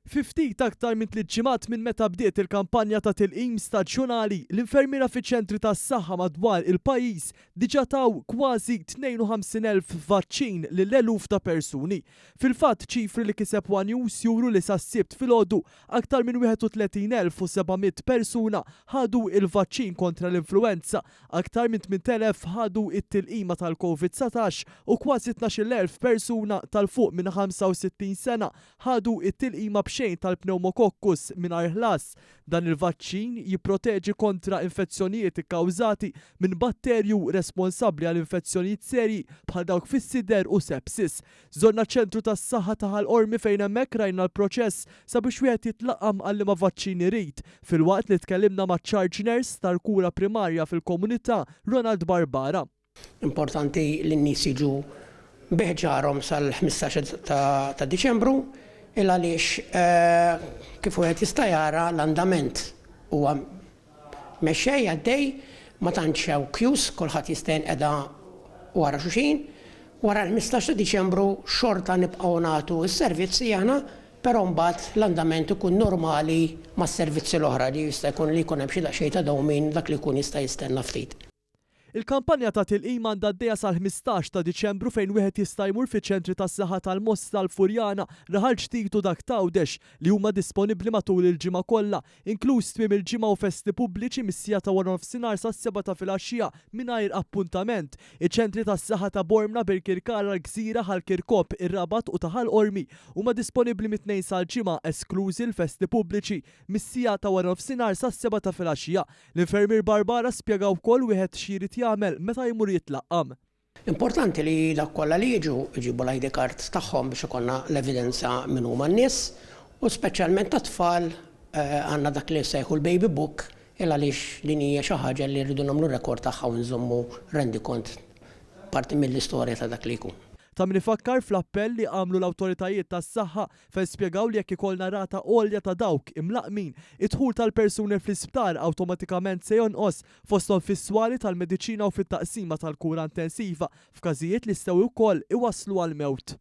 Fi ftit aktar minn tliet ġimgħat minn meta bdiet il-kampanja ta' tilqim staġjonali, l-infermiera fiċ-ċentri tas-saħħa madwar il-pajjiż diġà taw kważi 52,000 vaċċin lil eluf ta' persuni. Fil-fatt, ċifri li kiseb one News juru li sas-Sibt filgħodu aktar minn 31,700 persuna ħadu il-vaċċin kontra l-influwenza, aktar minn 8,000 ħadu it-tilqima tal-Covid 19 u kważi 12,000 persuna ta' 'l fuq minn 65 sena ħadu t-tilqima b'xejn tal-pneumococcus mingħajr ħlas. Dan il-vaċċin jipproteġi kontra infezzjonijiet ikkawżati minn batterju responsabbli għal infezzjonijiet serji bħal dawk fis-sider u sepsis. Żorna ċ-ċentru tas-saħħa ta' Ħal Qormi fejn hemmhekk rajna l-proċess sabiex wieħed jitlaqqam għal liema vaċċin irid, filwaqt li tkellimna maċ-charge nurse tal-kura primarja fil-komunità Ronald Barbara. Importanti li n-nies jiġu bi ħġarhom sal-15 ta' Diċembru il għaliex kif wieħed jista' jara l-andament huwa mexxej għaddej, ma tantx hawn queues, kulħadd jista' jinqeda wara xulxin. Wara l-15 ta' Diċembru xorta nibqgħu nagħtu s-servizzi aħna, però mbagħad l-andament ikun normali mas-servizzi l-oħra li jista' jkun li jkun hemm xi daqsxejn ta' dewmien dak li jkun jista' jistenna ftit. Il-kampanja ta' tilqim għandha għaddejja sal-15 ta' Diċembru fejn wieħed jista' jmur fiċ-ċentri tas-saħħa tal-Mosta, l-Furjana, Raħal Ġdid u dak t'Għawdex li huma disponibbli matul il-ġimgħa kollha, inkluż tmiem il-ġimgħa u festi pubbliċi mis-siegħa ta' waranofsinhar sas-sebgħa ta' filgħaxija mingħajr appuntament. Iċ-ċentri tas-saħħa ta' Bormla, Birkirkara, l-Gżira, Ħal Kirkop, ir-Rabat u ta' Ħal Qormi huma disponibbli mit-Tnejn sal-Ġimgħa esklużi l-festi pubbliċi mis-siegħa ta' waranofsinhar sas-sebgħa ta' filgħaxija. L-infermier Barbara spjega wkoll wieħed xi jrid jagħmel meta jmur jitlaqqam. Importanti li dawk kollha li jiġu jġibu l-ID card tagħhom biex ikollna l-evidenza min huma n-nies u speċjalment tat-tfal għandna dak li nsejħu l-baby book il għaliex din hija xi ħaġa li rridu nagħmlu rekord tagħha u nżommu rendikont parti mill-istorja ta' dak li jkun. Ta' min ifakkar fl-appell li għamlu l-awtoritajiet tas-saħħa fejn spjegaw li jekk ikollna rata għolja ta' dawk imlaqqmin, id-dħul tal-persuni fl-isptar awtomatikament se jonqos, fosthom fis-swali tal-mediċina u fit-taqsima tal-kura intensiva, f'każijiet li jistgħu wkoll iwasslu għall-mewt.